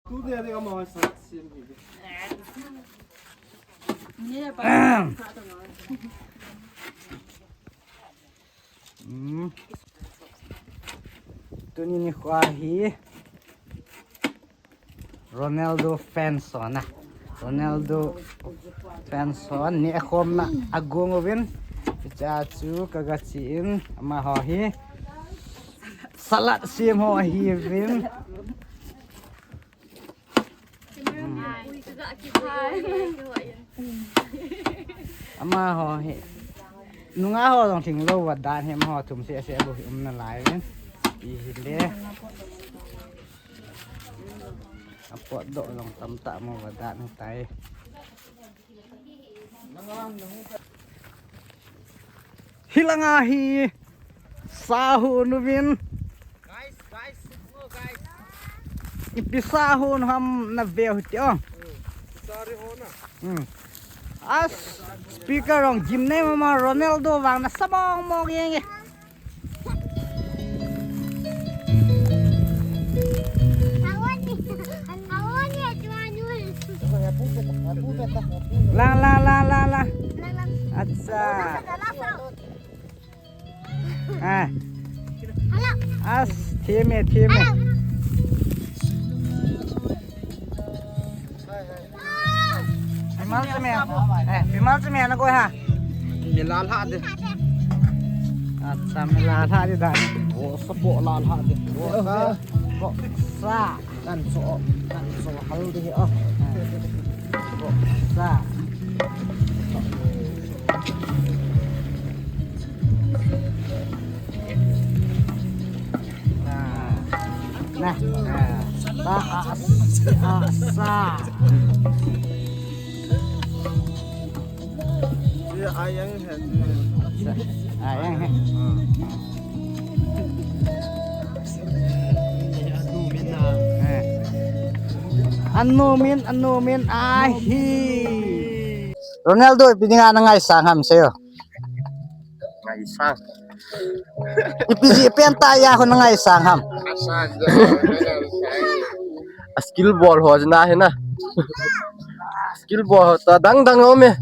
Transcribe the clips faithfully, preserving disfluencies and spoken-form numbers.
Tu de de ka ma sa sim hi. Hmm. Tuni nikho hi Ronaldo fans ho na. Ronaldo fans ho neh khomna a gong uvin. Hiche a chu ka ga che in amaho hi salad sem ho ahiuvin. Amaho hi nungah ho jong lhinglou va dan hi amaho thum seh seh bou hi um nalai uvin. Ipi hile. Apotdoh jong tamtah mo va dan hitai. Hilanga hi sa hon uvin. Guys, guys, no, guys. Ipi sa hon ham na veu hiti o. Sorry ho na. Hmm. As speaker jong gimnei mama Ronaldo vang nasa mong mong jeng e. La, la, la, la, la. Acha. Ah. As, theme, theme. Bimal chu me. Eh, Bimal chu me na koi ha. Mila lha de. Acha, mila lha de da. Bo sa bo la lha de. Bo sa. Bo sa. Kan so, kan so hal de oh. Bo sa. Nah. Nah. Nah. Ba, a, a, sa. Ayang hai. Ayang hai. Anu min, anu min, ahi. Ronaldo, ipi dinga na ngaisang ham, seiyo. Ngaisang. Ipi jeh pen tah a khu na ngaisang ham. A skill bol ho jina hi na. Skill bol ho ta dang dang um e.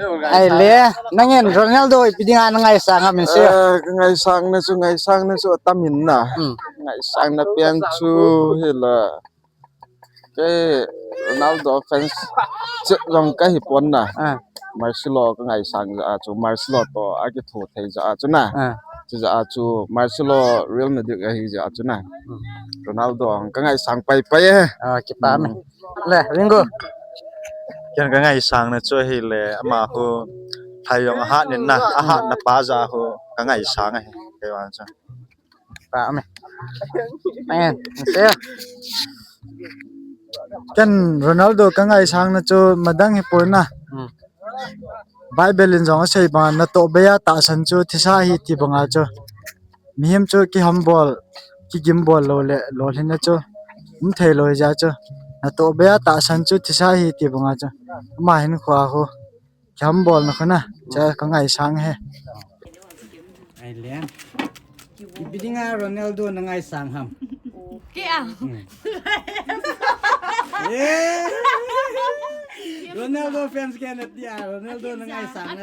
Ahile, nangin Ronaldo ipi dinga na ngaisang ham in seiyo. Eh, ka ngaisang na chu, ngaisang na chu atam in na. Hmm. Ngaisang na pen chu hila. Kei Ronaldo fans chet jong kahi pon na. Ah. Marcelo ka ngaisang jeh a chu, Marcelo toh akitho thei jeh a chu na. Ah. Chu jeh a chu Marcelo Real Madrid ahi jeh a chu na. Hmm. Ronaldo ka ngaisang pai pai e. Ah, kipa me. Hmm. Le, Ringo. Ken ka ngaisang na chu ahile, ama khu lhai jong ahat in na, ahat na pa jeh a khu ka ngaisang ahi. Kei vang chu. Pa me. Ayan, seiyo. Ken Ronaldo ka ngaisang na chu madang hi poi na. Hmm. Bible in jong asei banga natoh bei a tahsan chu thisa ahi ti banga chu. Mihem chu kihambol, kigimbol lou le, lolhinna chu um thei lou jeh a chu. Natoh bei a tahsan chu thisa ahi ti banga chu. Ama hinkho a khu. Kihambol na khu na, cha ka ngaisang e. Ahile. Ipi dinga Ronaldo na ngaisang ham. Kei a. Hmm. Eh. Ronaldo fans kei nati a, Ronaldo na ngaisang na.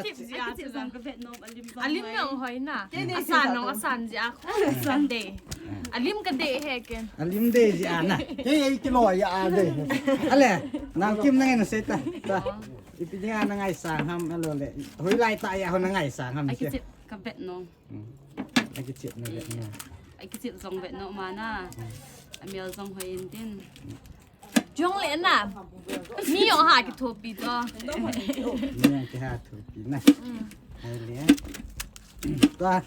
Alim jong hoi na. Asan jong asan jeh a. Asan de. Alim ka de he ken. Alim de jeh a na. Kei ei kilo a de. Ale, nang kim nang na sei ta. Ta. Ipi dinga na ngaisang ham, alo le. Hoilai tah a ho na ngaisang ham. Akichep ka bet nom. Hmm. Akichep na bet nom. Akichep jong bet nom mana. Hmm. Amel jong hoi in tin. Jong le na. Mi jong ha kithopi to. Mi jong kiha thopi na. Hmm. Ahile. Ta.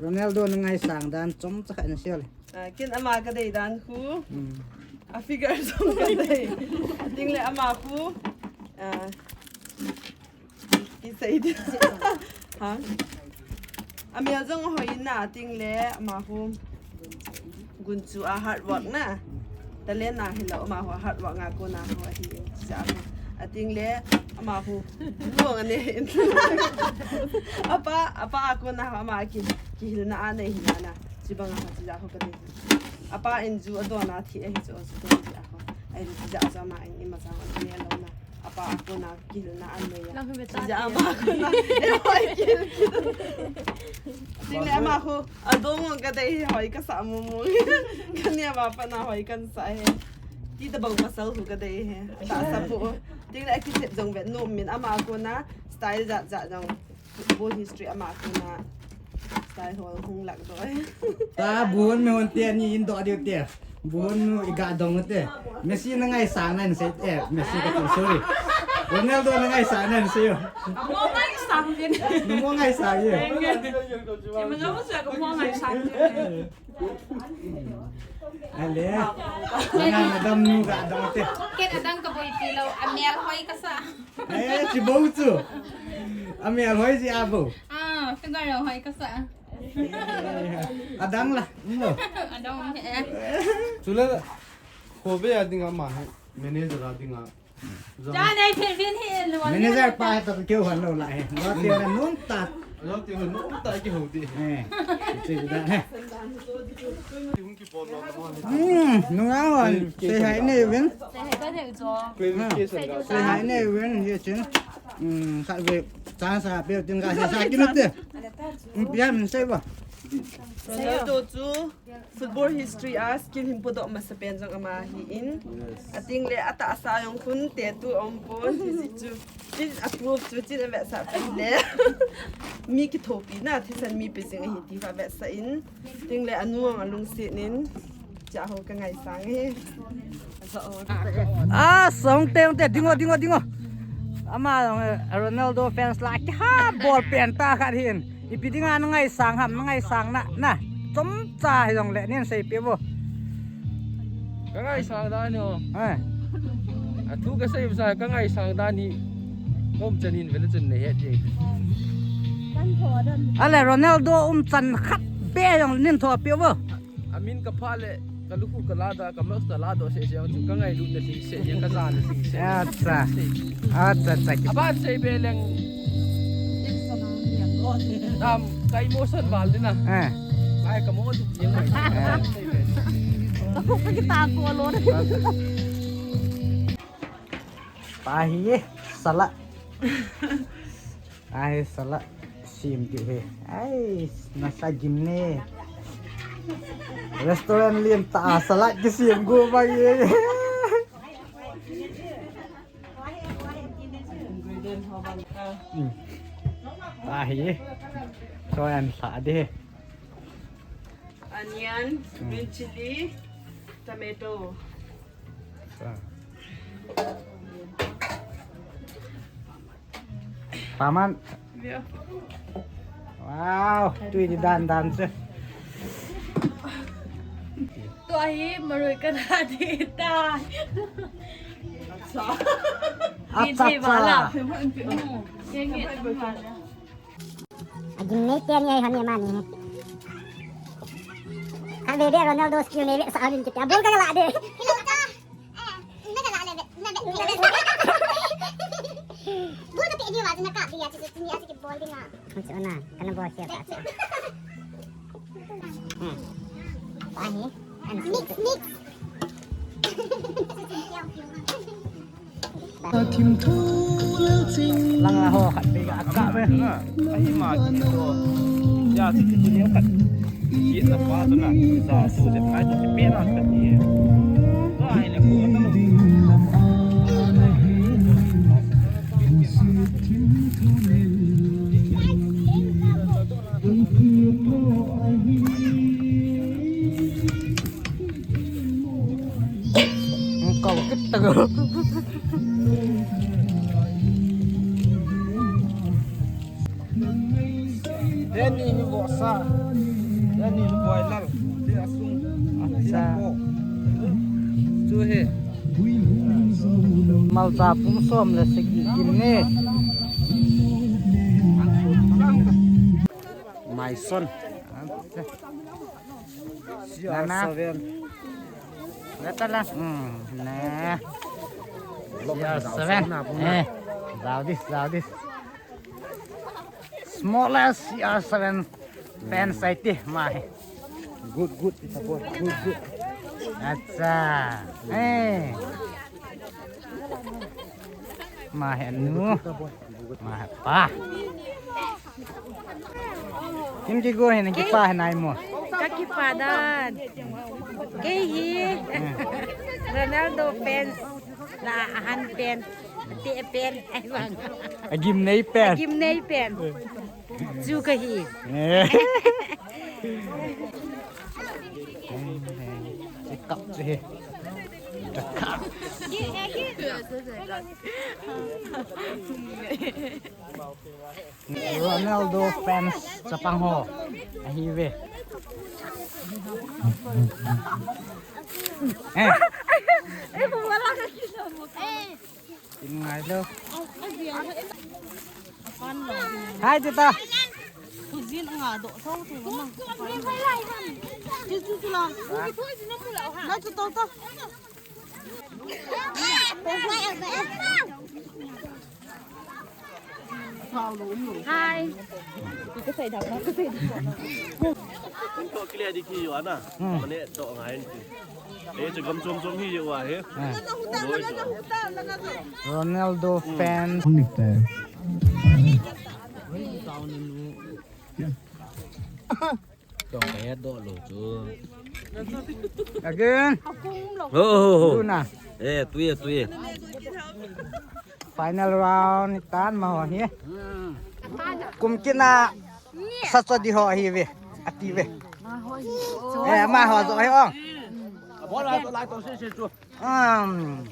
Ronaldo na ngaisang dan chomcha khat na sei le. Ah, ken ama ka dei dan khu. Hmm. A figure jong ka dei. Ating le ama khu. Ah, i sei di. Ha? Amel jong hoi in na ating le ama khu. Gunchu a hard work na. Talent na hilou, ama khu hard work a kona khu ahi in, cha khu. Ating le, ama khu, luang ane in. Apa, apa a kona khu ama ki, kihilna anei hi na. Chibanga ho, chija ho kadei. Apa in ju adon a thi ahi chu, chu don ji a ho. Ahin chija chu ama in ima jang an ne lo na. Apa a kona kilna an nei a. Lang hi ve ta Chija ti. Ama kona. E hoi kil kil. Tingle ama ho. Adong kadei hi hoi kasa mu mu. Kani ama pa na hoi kan sa he. Ti tabang pasal ho kadei he. Ta sa pu. Tingle akisep jong vet nom in ama kona style jat jat jong. Football history ama kona style ho hung lak doi. Ta bun mi hon te ni in do diu te. Bun mi i ga dong te. Messi na ngaisang nan sei te. Messi ka tu sorry. Ronaldo na ngaisang nan sei yo. Amo ngaisang din. Na mo ngaisang ye. Emo jamo sa ko mo ngaisang din. Ale. Ngan na dam nu ga dong te. Ken adang ka boi ti lo. Amel hoi kasa. Eh, chi bou chu. Amel hoi ji a bou. Ah, ka ga lo hoi kasa. Adang la. No. Adang he. Chule, khobe a dinga ma he. Manager a dinga. Cha nei phin phin hi en lo. Manager pa to keu han lo la he. Lo ti na nun ta. Lo ti na nun ta ki ho ti. Eh. Chi da he. Hmm, nunga hon. Say hi nei win. Say hi ka thei jo. Say hi nei win hi chin. Hmm, khat ve chance a pe tin ga sa ki no te. Hmm, pia min sei ba. Ronaldo chu football history a skill himpo doh masa pen jong ama hi in. Ating le ata asa jong khun te tu om pon hi chu. Chin approve chu chin avetsah pen le. Mi kithopi na thisan mi pe jing ahi ti kha vetsah in. Tingle anu ang alungset in. Cha ho ka ngaisang e. Ah, song te te dingo dingo dingo. Ama jong, eh, Ronaldo fans la kiha bol pen ta khat hin. Ipi dinga na ngaisang ham, na ngaisang na, na. Chomcha hi jong le nin sei pe bo. Ka ngaisang dan hi o. Eh. Athu ka sei sa ka ngaisang dan hi. Umchan hin vele chun nei he ti. Ale Ronaldo umchan khat be jong nin tho pe bo. Amin ka pha le ka lukhu ka la da ka mouse ta la do se se ang chu ka ngailutna lhing se yang ka jana lhing se. Acha. Acha, acha. Aban sei be leng. Tam ka emotion val dina. Eh. Ai ka mo du yang mai. Eh. Ka ko ka kita ko lo. Pa hi sala. Ai, salad sem diu he. Ai, nasa gim ne. Restaurant lien tah a salad kisem gu bang e. Hmm. Ahi. Restaurant sa de. Onion, hmm, green chili, tomato. Sa. Paman. Wow, tui di dan dan se. Tua hi marui ka na di ta. Acha, acha. Agim nei pen ye han ye mani. Kan be be Ronaldo skill nei be sa alin kiti. Abol ka la de. Bol ka pe ni wa na ka bi ya ti ni ya ti bol ding a. Chu na, kana bol ke pa. Hmm. Ahi. Mix, mix. Lang la ho khat be ka ka be. Ahi ma ti to. Ya ti ti ni khat. Ye na pa to na, sa to de pa to pe na ka ni. Ko ai le ko to. Ko kit ta ko. Deni ni vosa. Deni ni boilal. Dia sung. Acha. Chu he. Malcha pum som le sagi kim ne. Mai son. Nana. Seven. Nata la. Hmm, ne. Ya, seven. Eh, jao dis, jao dis. Smallest C R seven fan saiti mai. Good, good, Peter boy. Good, good. Acha. Eh. Ama hi anu. Ama hi apa. Kin kigo hi, nang kipa hi nai mo. Ka kipa dan. Kei hi. Hmm. Ronaldo fans. La ahan pen. Te pen. Ai bang. Agim nei pen. Agim nei pen. Chu ka hi. Eh. Kap chu hi. Kap. Ronaldo fans chapang ho. Ahi ve. Eh. Tin ngai lo. Hai, tita. Hai. Ka sai da, ka sai da. Ko kile di ki yo ana. Hmm. Mane to ngai ni. Eh, chu gam chom chom hi jeh uva hi. Ah. Ronaldo fans. Chong ka he do lo chu. Again. Oh, oh, oh. Tuna. Eh, tui, tui. Final round tan ma ho hi. Kum kina sa cho di ho hi ve. Ati ve. Eh, ma ho jo hi ong. Bol la to lai to se se chu. Um.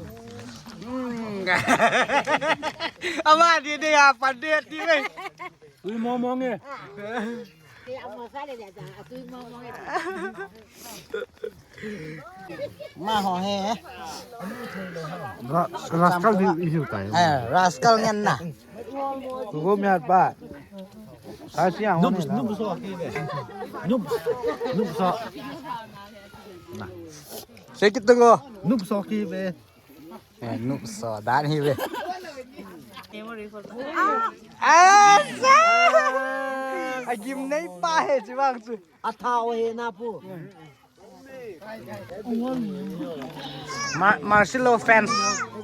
Hmm. Ama di de ya pa de ti ve. Tui mo mo nge. Ma ho he. Ra-, rascal di isu tai. Eh, rascal ngen na. Tu go mi hat ba. Sa siang. Nup, nup so ki be. Nup, nup so. Na. Sekit tu go. Nup so ki be. Eh, nup so dan hi ve. Ah, sa! Agim nei pa he chi bang chu. Athao he na pu. Ma-, Marcelo fans.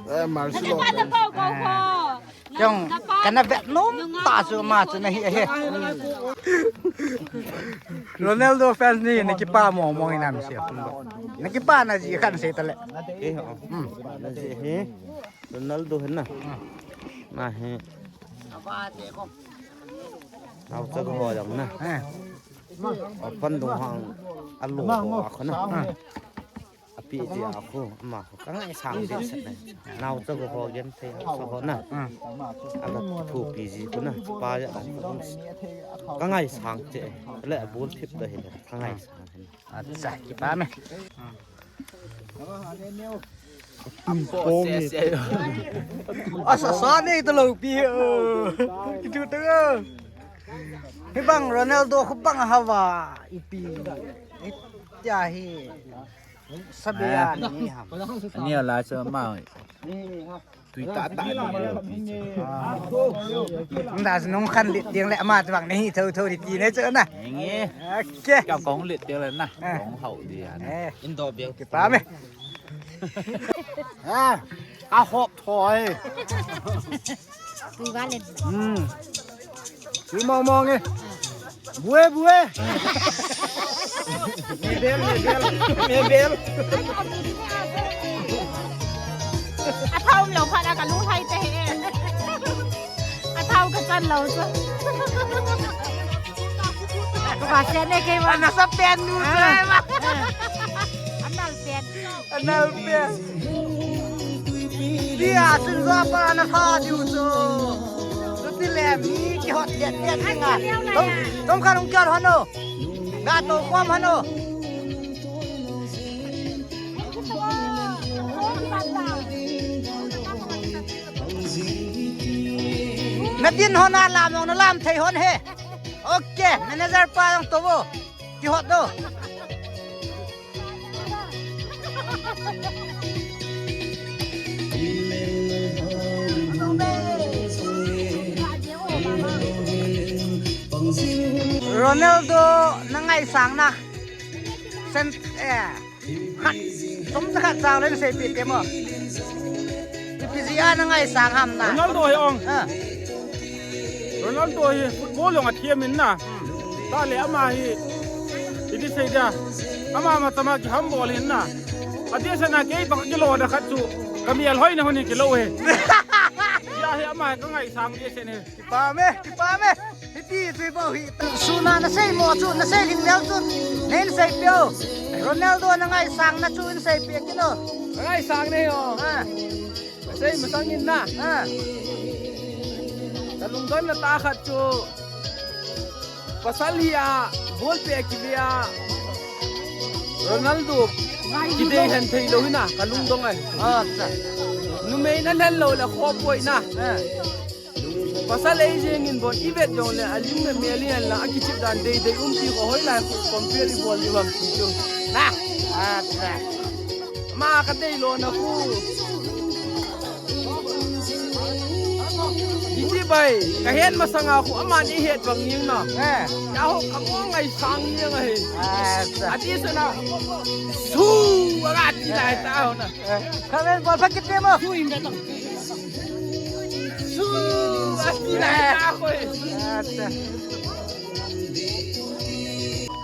Eh, Marcelo fans. Jong, kana vet nom ta chu ma chu na hi he. Ronaldo fans ni, na kipa mo mo inam se. Na kipa na ji khan se ta le. Eh, oh. Hmm. Na ji he. Ronaldo he na. Hmm. Na he. Nau cha ko ho jong na. Eh. Apan dong hang alo ho a kho na. Ah. Api ti a kho, ama kho. Ka ngaisang behseh na. Nau cha ko ho gen thei a kho na. Ah. Aga thopi ji kho na. Pa ja a kho. Ka ngaisang che. Le bol thip da hi le. Ka ngaisang. Acha, kipa me. Apo se, se. Asa sa nei ta lo pi. Kitu ta. Hi bang Ronaldo khu bang hava ipi. Tia hi. Sabe ya ni ham. Ani la sa ma. Tui ta ta ni lo pi che. Nda nung khan lit tiang le ama tawang nei tho tho di ti ne chu na. Nge. Okay. Ka kong lit tiang le na. Eh. Kong hau di ya na. Eh. Indo biang. Kipa me. Ha. Ka hop thoi. Tui va le. Hmm. Tui mong mong e. Bue, bue. Mebel, mebel, mebel. Athao um lo phat a ka lunghai te he. Athao ka chan lo chu. Ka ba se ne ke ba. Ana sa pen nu se ba. Anal pen. Anal pen. Dia sin za pa na tha diu chu. Chuti le mi kihot det det ding a. Tom, tom khan hung kihot hon o. Ga to kom hon o. Na tin hon a lam jong na lam thei hon he. Okay, manager pa jong to vo. Kihot do. Ronaldo na ngaisang na. Sen, eh. Ha, som sa khat sang len sei pi te mo. Ipi jeh a na ngaisang ham na. Ronaldo hi ong. Ah. Ronaldo hi football jong athem in na. Hmm. Tale ama hi. Iti sei dia. Ama ma tama ki humble in na. Ati sa na kei pa kilo da khat chu. Ka mial hoi na honi kilo he. Ya hi ama ka ngaisang di sen he. Kipa me, kipa me. Hiti tui bou hi ta. Suna na sei mo chu, na sei lin leu chu. Nen sei pio. Ronaldo na ngaisang na chu in sei pia kino. Ngaisang ne ho. Ha. Na sei masang in na. Ha. Ka lungdon na ta khat chu. Pasal hi a, ball pe ki ve a. Ronaldo. Ki dei hen thei lo hi na, ka lungdon ai. Acha. Numei na lhen lo le kho poi na. Ha. Pasal ei jeng in bon i vet jong le a lim le mel in la a kichep dan dei dei um ti ko hoi lai ko compare i bol i bam ti chu. Na. Acha. Ma ka dei lo na ku. Iti bai ka hen masanga ku ama ni het bang ning na. Eh. Ya ho ka mo ngaisang ning ahi. Acha. Ati sana. Su aga ti lai ta ho na. Eh. Ka ven bol pha kit te mo. Su in da tang. Su, ati na ta ko. Acha.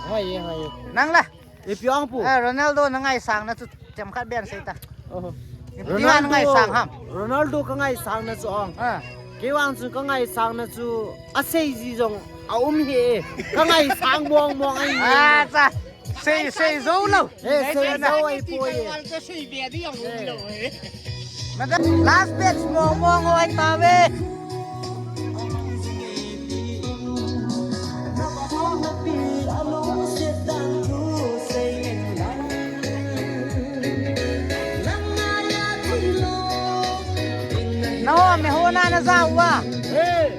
Hoi, hoi. Nang la. Ipi ong pu. Eh, Ronaldo na ngaisang na chu chemkhat ben sei ta. Oh. Ipi na ngaisang ham. Ronaldo ka ngaisang na chu ong. Ah. Kei vang chu ka ngaisang na chu a sei ji jong a um hi e. Ka ngaisang mong mong ahi. Acha. Sei, sei jou lou. Eh, sei jou ahi poi. Last batch mong mong ahi ta ve. Na ho, me ho na na ja uva. Eh.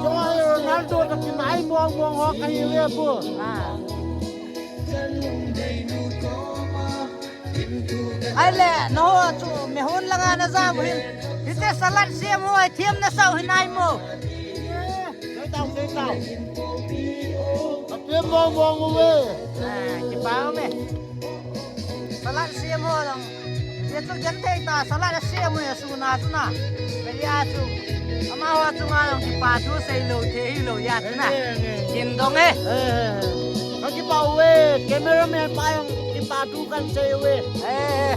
Cho hai Ronaldo ta kinai mong mong ho ka hi ve pu. Ah. Ai le, na ho chu, me hon langa na ja uva hin. Hite salad siam ho, ai thiam na sau hin ai mo. Dei tau, dei tau. A thiam mong mong uve. Ah, kipa ume. Salad siam ho lang. Ye chu gen thei ta, salad a siam ho ya suna chu na. Kaya chu. Ama ho chu nga lang kipa chu sei lou, thei lou ya chu na. Kin dong e. Eh, eh, eh. Ka kipa uve, cameraman pa jong kipa thu kan sei uve. Eh, eh.